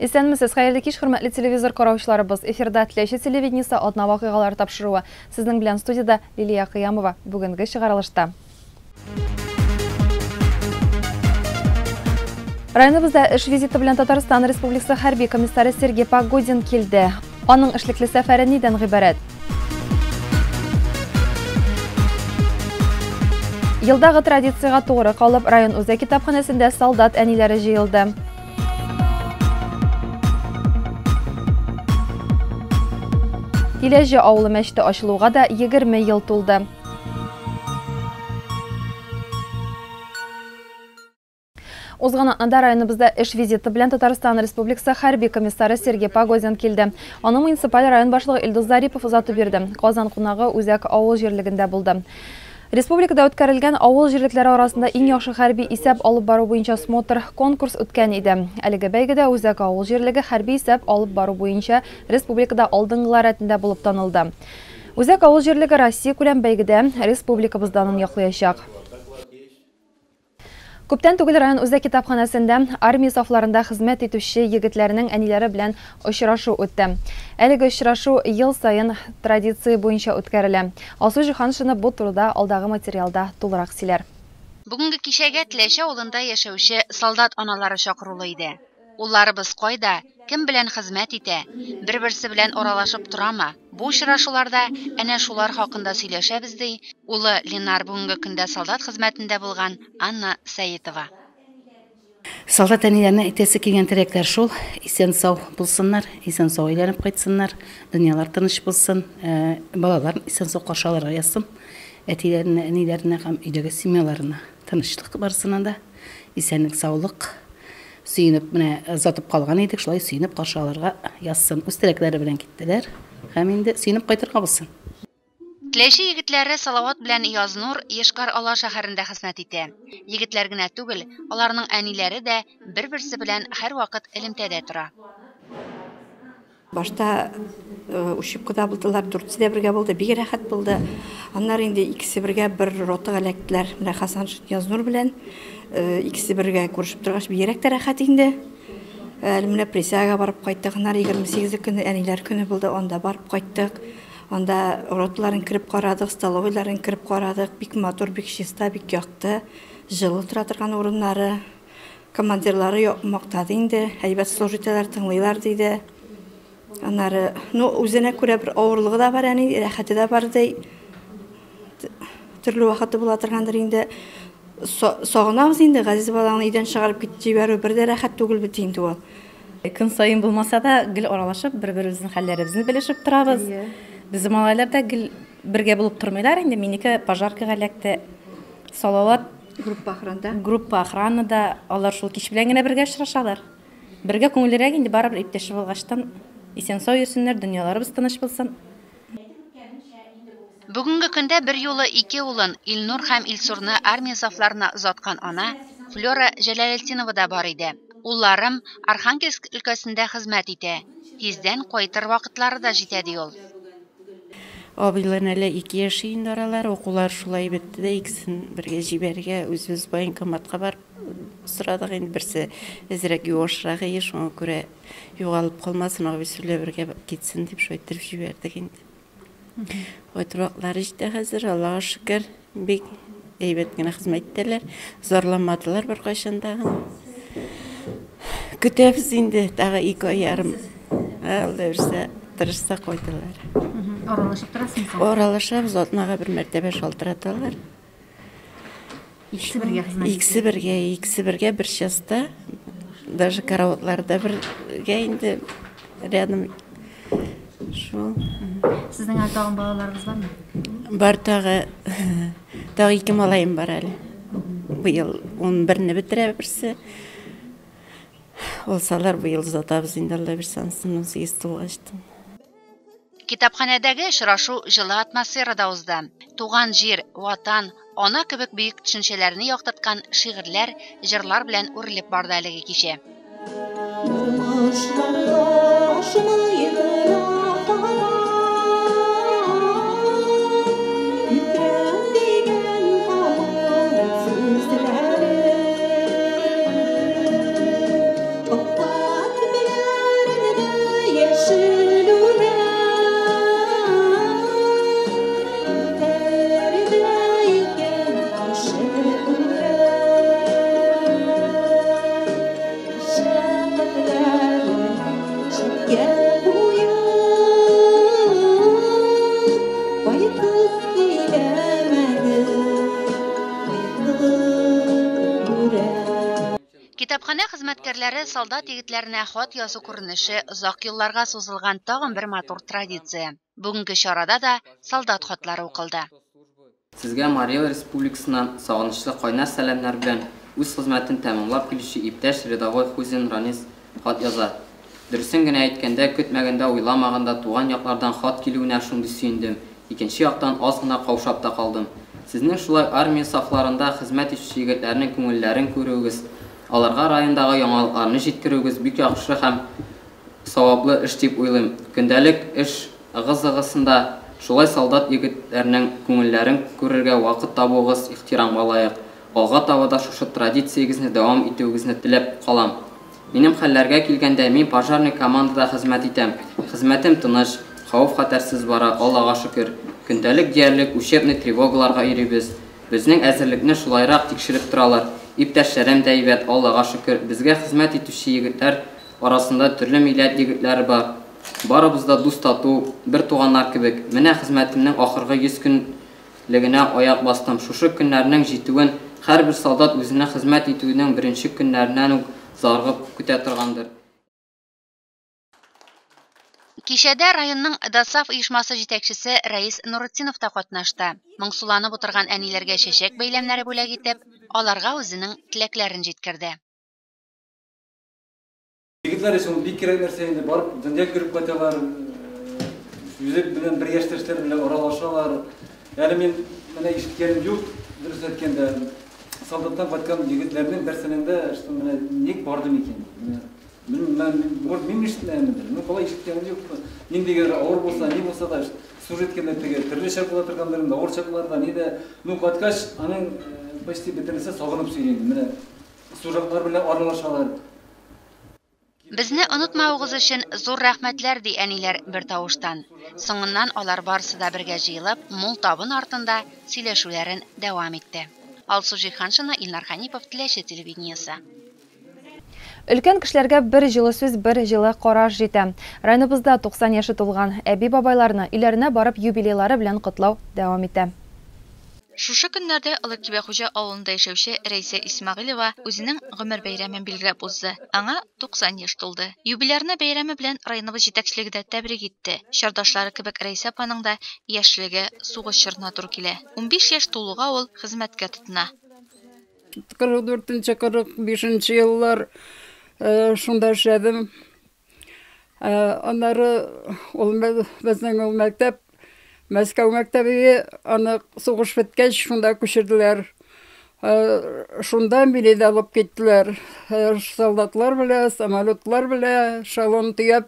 Исәнмесез, хәерле кич, хөрмәтле телевизор караучыларыбыз. Эфирда Теләче телевидениесе атна вакыйгалары тапшыруы. Сезнең белән студияда Лилия Кыямова. Бүгенге чыгарылышта. Районыбызда эш визиты белән Татарстан Республикасы хәрби комиссары Сергей Погодин килде. Аның эшлекле сәфәре нидән гыйбарәт? Елдагы традициягә тугры калып, район үзәк китапханәсендә солдат әниләре җыелды. Тиләҗе авылы мәчете ачылуга да 20 ел тулды. Узган атнада районыбызда эш визиты белән Татарстан Республикасы хәрби комиссары Сергей Погодин килде. Аны муниципаль район башлыгы Илдус Зарипов озатып йөрде. Казан кунагы үзәк авыл җирлегендә булды. Республикада үткәрелгән авыл җирлекләре арасында иң яхшы хәрби исәп алып бару буенча смотр конкурс үткән иде. Әлеге бәйгедә үзәк авыл җирлеге хәрби исәп алып бару буенча республикада алдынгылар рәтендә булып танылды. Үзәк авыл җирлеге Россия күләм бәйгедә республикабыз данын яклаячак. Күптән түгел район үзәк китапханәсендә армия сафларында хезмәт итүче егетләрнең әниләре белән очрашу үтте. Әлеге очрашу ел саен традиция буенча үткәрелә. Алсу Җиһаншина бу турыда алдагы материалда тулырак сөйләр. Бүгенге кичәгә Теләче авылында яшәүче солдат аналары чакырулы иде. Улларыбыз кайда, кем белән хезмәт итә, бер-берсе белән аралашып торамы? Бу очрашуларда әнә шулар хакында сөйләшәбез, ди улы Ленар бүгенге көндә солдат хезмәтендә булган Анна Сәетова. Солдат әниләренә әйтәсе килгән теләкләр шул: исән-сау булсыннар, исән-сау әйләнеп кайтсыннар, дөньялар тыныч булсын, балаларын исән-сау каршы алырга язсын, әтиләренә, әниләренә һәм өйдәге семьяларына тынычлык барысына да, исәнлек, саулык. Сөенеп менә озатып калган идек, шулай сөенеп каршы алырга язсын. Үз теләкләре белән киттеләр һәм инде сөенеп кайтырга булсын. Теләче егетләре Салават белән Язнур Йошкар-Ола шәһәрендә хезмәт итә. Егетләр генә түгел, аларның әниләре дә бер-берсе белән һәрвакыт элемтәдә тора. Башта учебкада булдылар, дүртесе дә бергә булды, бик рәхәт булды. Аннары инде икесе бергә бер ротага эләктеләр. Менә Хасан Язнур белән икесе бергә күрешеп торгач, бигрәк тә рәхәт инде. Әле менә присяга барып кайттык. Аннары 28 көне әниләр көне булды, анда барып кайттык. Анда роталарын кереп карадык, столовыйларын кереп карадык. Бик матур, бик чиста, бик якты, җылы тора торган урыннары. Командирлары мактады инде, әйбәт служителәр тыңлыйлар диде. Аннары, ну, үзенә күрә бер авырлыгы да бар, әни, рәхәте дә бар ди. Төрле вакыты була торгандыр инде. Сагынабыз инде, газиз балаңны өйдән чыгарып китеп җибәрү бер дә рәхәт түгел бит инде ул. Көн саен булмаса да, гел аралашып, бер-беребезнең хәлләребезне белешеп торабыз. Безнең малайлар да гел бергә булып тормыйлар инде. Минеке пожаркага эләкте. Салават группа охранада. Группа охранада алар шул кич белән генә бергә очрашалар. Бергә күңеллерәк инде, барыбер иптәше булгачтан. Исән-сау йөрсеннәр, дөньяларыбыз тыныч булсын. Бүгенге көндә бер юлы ике улын, Илнур һәм Илсурны армия сафларына озаткан ана Флера Җәләлетдинова да бар иде. Улларым Архангельск өлкәсендә хезмәт итә. Тиздән кайтыр вакытлары да җитә, ди ул. Абыйлар әле 2 яшь инде аралар, укулар шулай бетте дә, икесен бергә җибәргә үзебез военкоматка барып сорадык инде, берсе әзрәк юашрак иде, шуңа күрә югалып калмасын, абыйсы белән бергә китсен дип шулай иттереп җибәрдек инде. Кайтыр вакытлары җитә хәзер, Аллага шөкер, бик әйбәт кенә хезмәт итәләр, зарланмадылар беркайчан да. Көтәбез инде, тагы 2 ай ярым. Алла бирсә, тырышса кайталар. Аралашып торасыңмы? Аралашабыз, атнага бер мәртәбә шалтыраталар. Икесе бергә хезмәт итә. Икесе бергә, икесе бергә бер часта, даже караватларда бергә инде рядом. Шул. Сезнең әле тагын балаларыгыз бармы? Бар, тагы 2 малаем бар әле. Быел 11-не бетерә берсе. Олсалар быел озатабыз инде, Алла бирсә, анысын 18 тулгачтын. Китапханәдәге очрашу җылы атмосферада узды. Туган җир, ватан, ана кебек бөек төшенчәләрне яктырткан шигырьләр, җырлар белән үрелеп барды әлеге кичә. Китапханә хезмәткәрләре солдат егетләренә хат язу күренеше озак елларга сузылган тагын бер матур традиция. Бүгенге чарада да солдат хатлары укылды. Сезгә Марий Эл Республикасыннан сагынычлы кайнар сәламнәр белән үз хезмәтен тәмамлап килүче иптәш рядовой Хузин Ранис хат яза. Дөресен генә әйткәндә, көтмәгәндә, уйламаганда туган яклардан хат килүенә шундый сөендем, икенче яктан аз гына каушап та калдым. Сезнең шулай армия сафларында хезмәт итүче егетләрнең күңелләрен күрүегез, аларга райондагы яңалыкларны җиткерүегез бик яхшы һәм саваплы эш дип уйлыйм. Көндәлек эш ыгы-зыгысында шулай солдат егетләрнең күңелләрен күрергә вакыт табуыгыз ихтирамга лаек. Алга таба да шушы традициягезне дәвам итүегезне теләп калам. Минем хәлләргә килгәндә, мин пожарный командада хезмәт итәм. Хезмәтем тыныч, хәвеф-хәтәрсез бара, Аллага шөкер. Көндәлек диярлек учебный тревогаларга йөрибез. Безнең әзерлекне шулайрак тикшереп торалар. Иптәшләрем дә әйбәт, Аллага шөкер. Безгә хезмәт итүче егетләр арасында төрле милләт егетләре бар. Барыбыз да дус-тату, бер туганнар кебек. Менә хезмәтемнең ахыргы 100 көнлегенә аяк бастым. Шушы көннәрнең җитүен һәрбер солдат үзенең хезмәт итүенең беренче көннәреннән үк зарыгып көтә торгандыр. Кичәдә районның ДОСААФ оешмасы җитәкчесе Рәис Нуретдинов та катнашты. Моңсуланып утырган әниләргә чәчәк бәйләмнәре бүләк итеп, аларга үзенең теләкләрен җиткерде. Егетләр өчен ул бик кирәк нәрсә инде, барып дөнья күреп кайталар, үзе белән бер яшьтәшләр белән аралашалар. Әле мин менә ишеткәнем юк, дөрес әйткәндә, солдаттан кайткан егетләрнең берсенең дә, что менә ник бардым икән? Менә мин, мин ишетмәгәнмендер. Мин калай ишеткәнем юк. Ниндигер авыр булса, ни булса да, служить иткәндә теге төрле чак була торгандыр инде, авыр чакларда, ни дә. Ну, кайткач, аның почти бөтенесе сагынып сөйли инде. Менә служаклар белән аралашалар. Безне онытмавыгыз өчен зур рәхмәтләр, ди әниләр бер тавыштан. Соңыннан алар барысы да бергә җыелып, мул табын артында сөйләшүләрен дәвам итте. Алсу Җиһаншина, Илнар Ханипов, Теләче телевидениесе. Өлкән кешеләргә бер җылы сүз, бер җылы караш җитә. Районыбызда 90 яше тулган әби-бабайларны өйләренә барып юбилейлары белән котлау дәвам итә. Шушы көннәрдә Олы Кибәхуҗа авылында яшәүче Рәйсә Исмәгыйлева үзенең гомер бәйрәмен билгеләп узды. Аңа 90 яшь тулды. Юбилярны бәйрәме белән районыбыз җитәкчелеге дә тәбрик итте. Чордашлары кебек Рәйсә апаның да яшьлеге сугыш чорына туры килә. 15 яшь тулуга ул хезмәткә тотына. 44-нче, 45-нче еллар шунда эшләдем. Аннары ул безнең ул мәктәп Мәскәү мәктәбе, аны сугыш беткәч шунда күчерделәр. Шунда мине дә алып киттеләр. Солдатлар белән, самолетлар белән шалон төяп.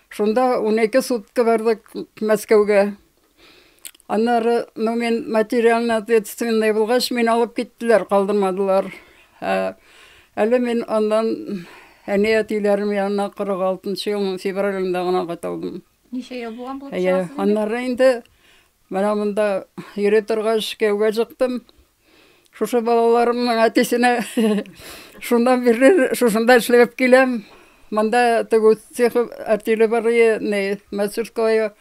Шунда 12 сутка бардык Мәскәүгә. Аннары, ну, мин материально ответственный булгач, мине алып киттеләр, калдырмадылар. Әле мин аннан әни әтиләрем янына 46 елның февралендә гына кайталдым. Ничә ел булган булып Әйе, чыгасыз инде? Аннары инде менә монда йөри торгач кияүгә чыктым. Шушы балаларымның әтисенә шуннан бирле шушында эшләп киләм. Монда тегү цехы артели бар иде, не, мастерская.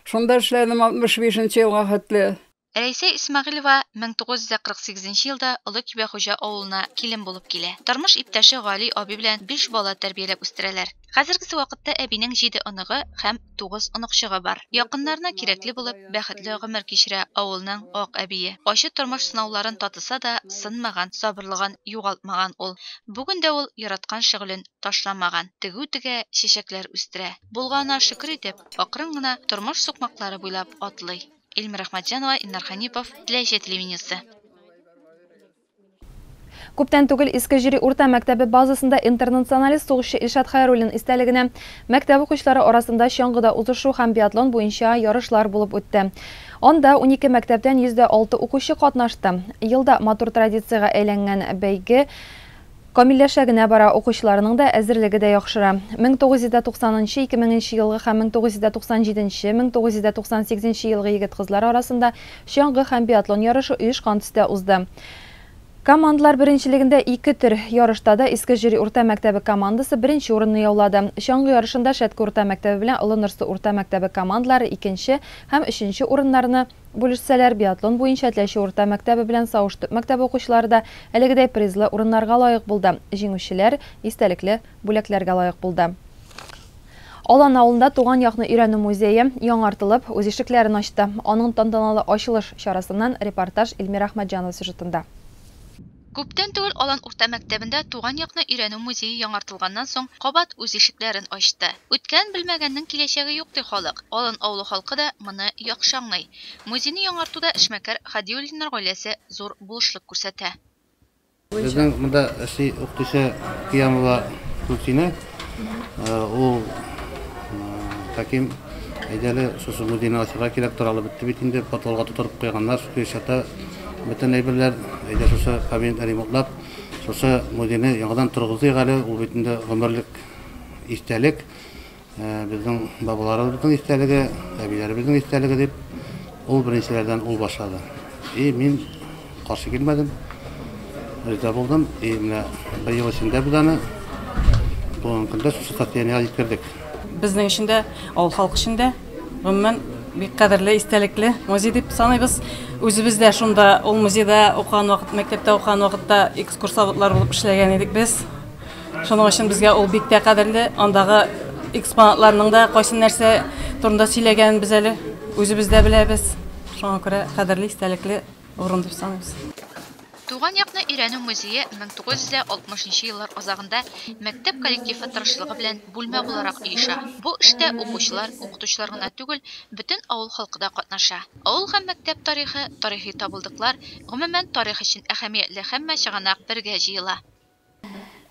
Шунда эшләдем 65 елга хәтле. Рәйсә Исмәгыйлева 1948 елда Олы Кибәхуҗа авылына килен булып килә. Тормыш иптәше Гали абый белән 5 бала тәрбияләп үстерәләр. Хәзергесе вакытта әбинең 7 оныгы һәм 9 оныкчыгы бар. Якыннарына кирәкле булып, бәхетле гомер кичерә авылның ак әбие. Ачы тормыш сынауларын татыса да, сынмаган, сабырлыгын югалтмаган ул. Бүген дә ул яраткан шөгылен ташламаган. Тегү тегә, чәчәкләр үстерә. Булганына шөкер итеп, акрын гына тормыш сукмаклары буйлап атлый. Эльмира Ахматҗанова, Илнар Ханипов, Теләче телевидениесе. Күптән түгел Иске Җөри урта мәктәбе базасында интернационалист сугышчы Илшат Хайруллин истәлегенә мәктәп укучылары арасында чаңгыда узышу һәм биатлон буенча ярышлар булып үтте. Анда 12 мәктәптән 106 укучы катнашты. Елда матур традициягә әйләнгән бәйге камилләшә генә бара, укучыларның да әзерлеге дә яхшыра. 1990-нчы, 2000 елгы һәм 1997-нче, 1998 елгы егет-кызлар арасында чаңгы һәм биатлон ярышы оешкан төстә узды. Командалар беренчелегендә 2 төр ярышта да Иске Җөри урта мәктәбе командасы беренче урынны яулады. Чаңгы ярышында Шәтке урта мәктәбе белән Олы Нырсы урта мәктәбе командалары икенче һәм өченче урыннарны бүлешсәләр, биатлон буенча Теләче урта мәктәбе белән Сауш төп мәктәбе укучылары да әлегедәй призлы урыннарга лаек булды. Җиңүчеләр истәлекле бүләкләргә лаек булды. Алан авылында туган якны өйрәнү музее яңартылып, үз ишекләрен ачты. Аның тантаналы ачылыш чарасыннан репортаж Эльмира Әхмәтҗанова сюжетында. Күптән түгел Алан урта мәктәбендә туган якны өйрәнү музее яңартылганнан соң кабат үз ишекләрен ачты. Үткән белмәгәннең киләчәге юк ди халык. Алан авылы халкы да моны яхшы аңлый. Музейны яңартуда эшмәкәр Хадиуллиннар гаиләсе зур булышлык күрсәтә. Безнең монда эшли укытучы Киямова Гөлсинә, ул Хаким әйдәле шушы музейны ачырга кирәк, таралып бетте бит инде, подвалга тутырып куйганнар, шушы бөтен әйберләр, әйдә шушы кабинет ремонтлап, шушы музейны яңадан торгызыйк әле, ул бит инде гомерлек истәлек, безнең бабаларыбызның истәлеге, әбиләребезнең истәлеге дип, ул беренчеләрдән ул башлады. И мин каршы килмәдем, риза булдым, и менә бер ел эчендә без аны бүгенге көндә шушы состояниегә җиткердек. Безнең өчен дә, авыл халкы өчен дә, гомумән, бик кадерле, истәлекле музей дип саныйбыз. Үзебез дә шунда ул музейда укыган вакыт, мәктәптә укыган вакытта экскурсоводлар булып эшләгән идек без. Шуның өчен безгә ул бик тә кадерле. Андагы экспонатларның да кайсы нәрсә турында сөйләгәнен без әле үзебез дә беләбез. Шуңа күрә кадерле, истәлекле урын дип саныйбыз. Туган якны өйрәнү музее 1960 еллар азагында мәктәп коллективы тырышлыгы белән бүлмә буларак оеша. Бу эштә укучылар, укытучылар гына түгел, бөтен авыл халкы да катнаша. Авыл һәм мәктәп тарихы, тарихи табылдыклар, гомумән тарих өчен әһәмиятле һәммә чыганак бергә җыела.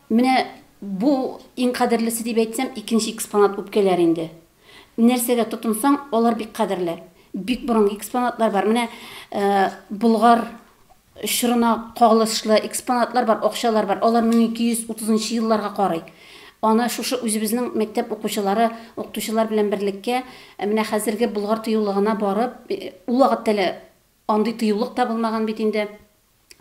Менә бу иң кадерлесе дип әйтсәм, икенче экспонат үпкәләр инде. Нәрсәгә тотынсаң, алар бик кадерле. Бик борынгы экспонатлар бар. Менә Болгар чорына кагылышлы экспонатлар бар, акчалар бар. Алар 1230 елларга карый. Аны шушы үзебезнең мәктәп укучылары, укытучылар белән берлеккә менә хәзерге Болгар тыюлыгына барып, ул вакытта әле андый тыюлык та булмаган бит инде.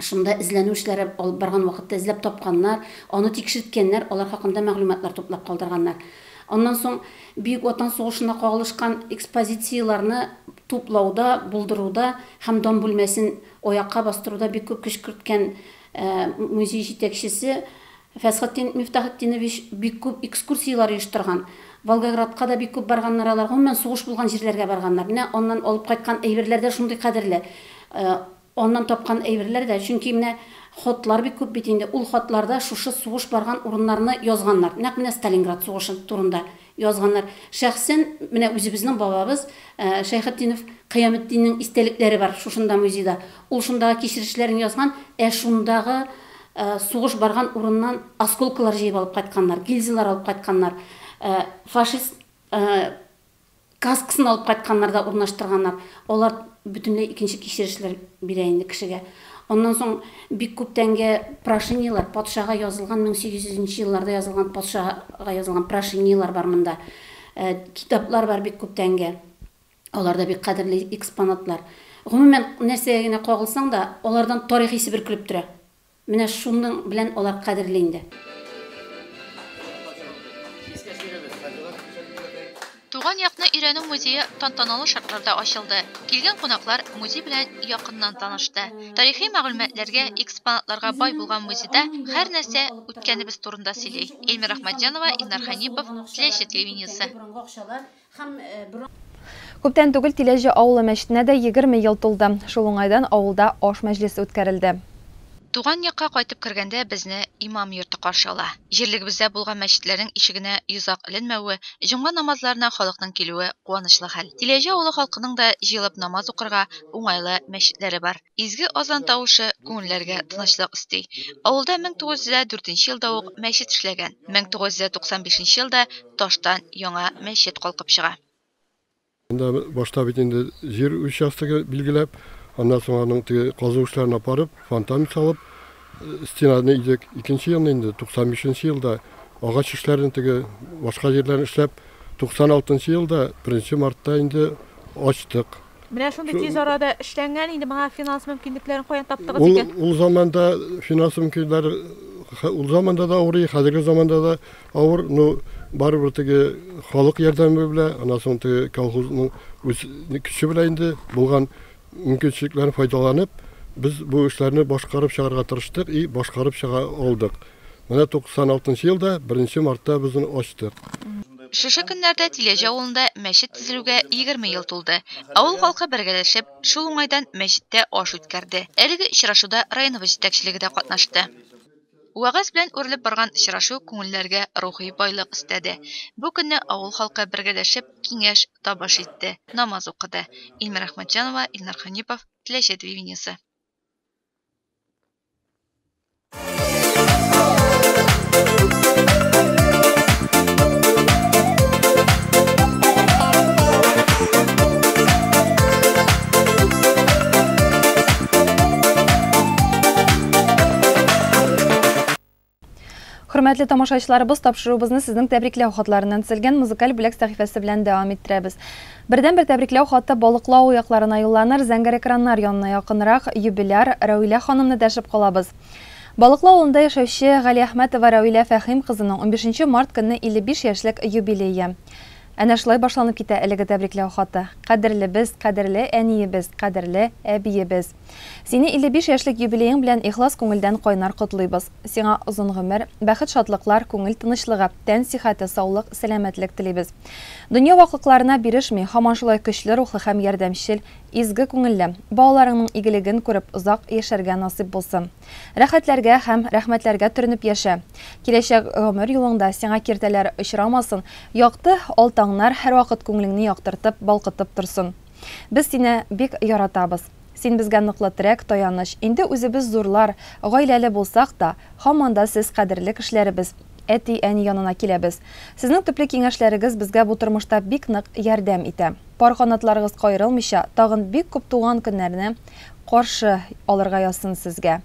Шунда эзләнү эшләре алып барган вакытта эзләп тапканнар, аны тикшерткәннәр, алар хакында мәгълүматлар туплап калдырганнар. Аннан соң Бөек Ватан сугышына кагылышкан экспозицияләрне туплауда, булдыруда һәм дан бүлмәсен аякка бастыруда бик күп көч керткән музей җитәкчесе Фәсхетдин Мифтахетдинович бик күп экскурсияләр оештырган. Волгоградка да бик күп барганнар алар, гомумән сугыш булган җирләргә барганнар. Менә аннан алып кайткан әйберләр дә шундый кадерле. Аннан тапкан әйберләр дә, чөнки менә хатлар бик күп бит инде. Ул хатларда шушы сугыш барган урыннарны язганнар. Нәкъ менә Сталинград сугышы турында язганнар. Шәхсән менә үзебезнең бабабыз Шәйхетдинов Кыяметдиннең истәлекләре бар шушында музейда. Ул шундагы кичерешләрен язган, ә шундагы сугыш барган урыннан осколкалар җыеп алып кайтканнар, гильзалар алып кайтканнар, фашист каскасын алып кайтканнар да урнаштырганнар. Алар бөтенләй икенче кичерешләр бирә инде кешегә. Аннан соң бик күптәнге прошениелар, патшага язылган 1800 елларда язылган патшага язылган прошениелар бар монда. Китаплар бар бик күптәнге. Алар да бик кадерле экспонатлар. Гомумән, нәрсәгә генә кагылсаң да, алардан тарих исе бөркелеп тора. Менә шуның белән алар кадерле инде. Туган якны өйрәнү музее тантаналы шартларда ачылды. Килгән кунаклар музей белән якыннан танышты. Тарихи мәгълүматларга, экспонатларга бай булган музейда һәр нәрсә үткәнебез турында сөйли. Эльмира Әхмәтҗанова, Илнар Ханипов, Теләче телевидениесе. Күптән түгел Теләче авылы мәчетенә дә 20 ел тулды. Шул уңайдан авылда аш мәҗлесе үткәрелде. Туган якка кайтып кергәндә безне имам йорты каршы ала. Җирлегебездә булган мәчетләрнең ишегенә йозак эленмәве, җомга намазларына халыкның килүе куанычлы хәл. Теләче авылы халкының да җыелып намаз укырга уңайлы мәчетләре бар. Изге азан тавышы күңелләргә тынычлык өсти. Авылда 1904 елда ук мәчет эшләгән. 1995 елда таштан яңа мәчет калкып чыга. Монда башта бит инде җир участогы билгеләп, аннан соң аның теге казу эшләрен апарып, фонтан салып, стенаны идек. Икенче елны инде 95 елда агач эшләрен теге башка җирләрен эшләп, 96 елда 1 мартта инде ачтык. Менә шундый тиз арада эшләнгән, инде моңа финанс мөмкинлекләрен каян таптыгыз икән? Ул заманда финанс мөмкинлекләре ул заманда да авыр, хәзерге заманда да авыр, но барыбер теге халык ярдәме белән, аннан соң теге колхозның үз көче белән инде булган мөмкинчелекләрен файдаланып, без бу эшләрне башкарып чыгарга тырыштык и башкарып чыга алдык. Менә 96 елда 1 мартта без аны ачтык. Шушы көннәрдә Тиләҗе авылында мәчет төзелүгә 20 ел тулды. Авыл халкы бергәләшеп, шул уңайдан мәчеттә аш үткәрде. Әлеге очрашуда районыбыз җитәкчелеге дә катнашты. Вәгазь белән үрелеп барган очрашу күңелләргә рухи байлык өстәде. Бу көнне авыл халкы бергәләшеп киңәш, табыш итте, намаз укыды. Илмира Әхмәтҗанова, Илнар Ханипов, Теләче телевидениесе. Хөрмәтле тамашачыларыбыз, тапшыруыбызны сезнең тәбрикләү хатларыннан төзелгән музыкаль бүләк сәхифәсе белән дәвам иттерәбез. Бердән-бер тәбрикләү хаты Балыклы авыл якларына юлланыр, зәңгәр экраннар янына якынрак юбиляр Рәүилә ханымны дәшеп калабыз. Балыклы авылында яшәүче Галиәхмәтова Рәүилә Фәхим кызының 15 март көнне 55 яшьлек юбилее. Әнә шулай башланып китә әлеге тәбрикләү хаты. Кадерлебез, кадерле әниебез, кадерле әбиебез. Сине 55 яшьлек юбилеең белән ихлас күңелдән кайнар котлыйбыз. Сиңа озын гомер, бәхет-шатлыклар, күңел тынычлыгы, тән сихәте, саулык, сәламәтлек телибез. Дөнья ваклыкларына бирешми, һаман шулай көчле рухлы һәм ярдәмчел, изге күңелле, балаларыңның игелеген күреп озак яшәргә насыйп булсын. Рәхәтләргә һәм рәхмәтләргә төренеп яшә. Киләчәк гомер юлыңда сиңа киртәләр очрамасын, якты ал таңнар һәрвакыт күңелеңне яктыртып, балкытып торсын. Без сине бик яратабыз. Син безгә ныклы терәк, таяныч. Инде үзебез зурлар, гаиләле булсак та, һаман да сез кадерле кешеләребез, әти-әни янына киләбез. Сезнең төпле киңәшләрегез безгә бу тормышта бик нык ярдәм итә. Пар канатларыгыз каерылмыйча, тагын бик күп туган көннәрне каршы алырга язсын сезгә.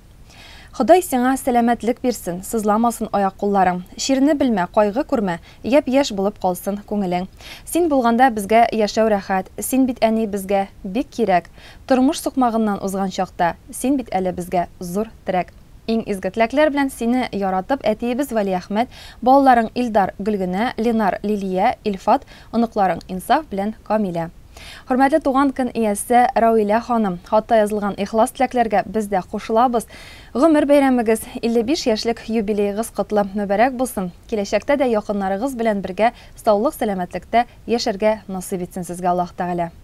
Ходай сиңа сәламәтлек бирсен, сызламасын аяк-кулларың. Чирне белмә, кайгы күрмә, япь-яшь булып калсын күңелең. Син булганда безгә яшәү рәхәт, син бит, әни, безгә бик кирәк. Тормыш сукмагыннан узган чакта, син бит әле безгә зур терәк. Иң изге теләкләр белән сине яратып, әтиебез Вәлиәхмәт, балаларың Илдар, Гөлгенә, Ленар, Лилия, Илфат, оныкларың Инсаф белән Камилә. Хөрмәтле туган көн иясе Рауилә ханым, хатта язылган ихлас теләкләргә без дә кушылабыз. Гомер бәйрәмегез, 55 яшьлек юбилеегыз котлы, мөбарәк булсын. Киләчәктә дә якыннарыгыз белән бергә саулык-сәламәтлектә яшәргә насыйп итсен сезгә Аллаһ Тәгалә.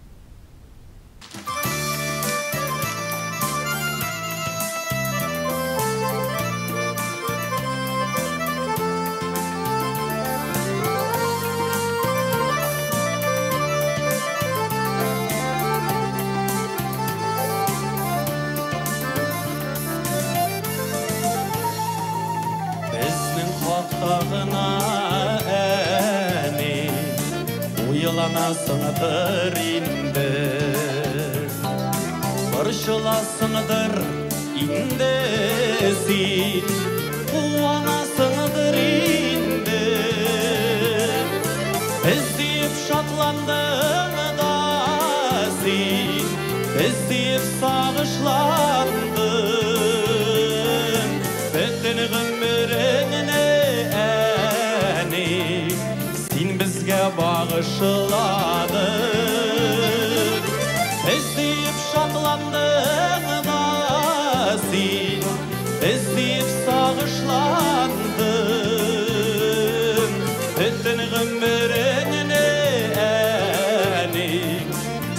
Безнең хакта гына, әни, уйланасыңдыр инде, борчыласыңдыр инде син, куанасыңдыр инде. Без диеп шатландың да син, без диеп сагышландың. Бөтен гомереңне, әни, син безгә багышладың. Без диеп шатландың да син, без диеп сагышландың. Бөтен гомереңне, әни,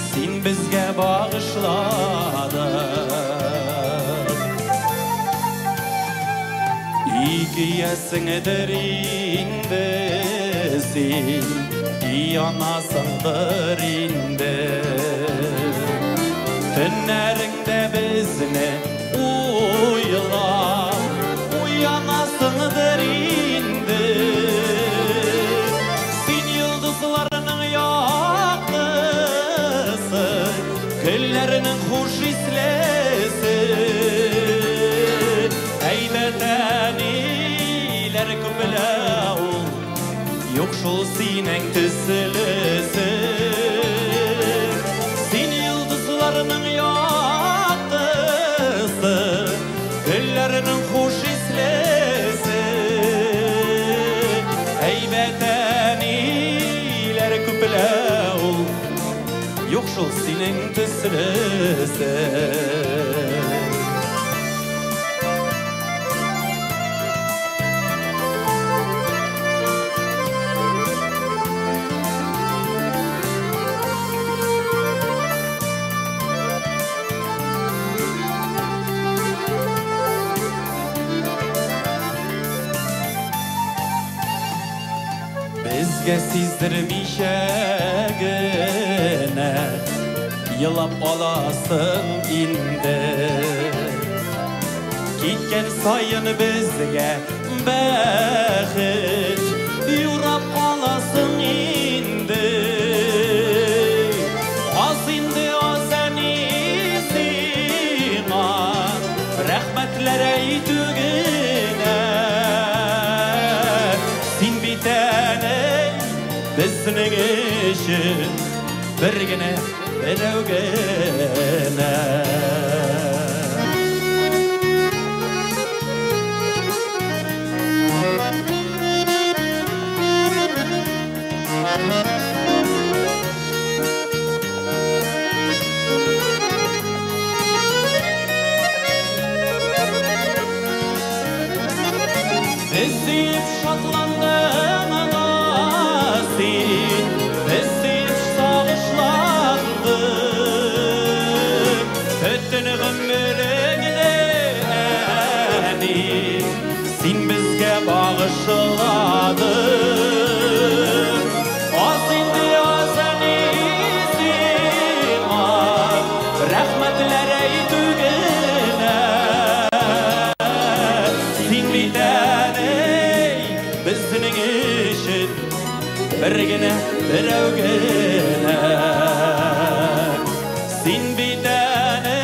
син безгә багышладың. Ике ясеңдер инде син, янасыңдыр инде. Төннәреңдә безне уйлап, уянасыңдыр инде. Син йолдызларның яктысы, көннәрнең хуш ислесе. Әйбәт әниләр күплә ул, юк шул синең төслесе. Син йолдыз Юк шул синең төслесе. Безгә сиздермичә генә елап аласың инде. Киткән саен безгә бәхет юрап каласың инде. Аз инде, аз, әни, сиңа рәхмәтләр әйтү генә. Син бит әни безнең өчен бер генә, берәү генә. Без сөеп шатландың да син, без сөеп сагышландың. Бөтен гомереңне, әни, син безгә багышладың. Аз инде, аз, әни, сиңа рәхмәтләр әйтү генә. Син бит әни безнең өчен бер генә, берәү генә. Син бит әни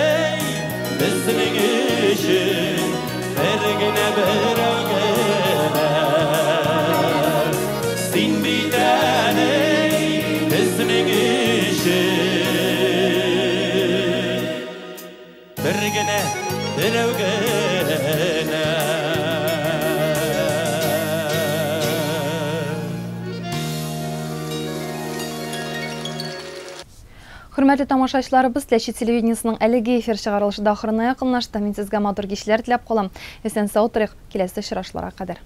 безнең өчен бер генә, берәү генә. Син бит әни безнең өчен бер генә, берәү генә. Хөрмәтле тамашачыларыбыз, Теләче телевидениесының әлеге эфир чыгарылышы да ахырына якынлашты. Мин сезгә матур кичләр теләп калам. Исән сау торыйк, киләсе очрашуларга кадәр.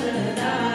Каршыда.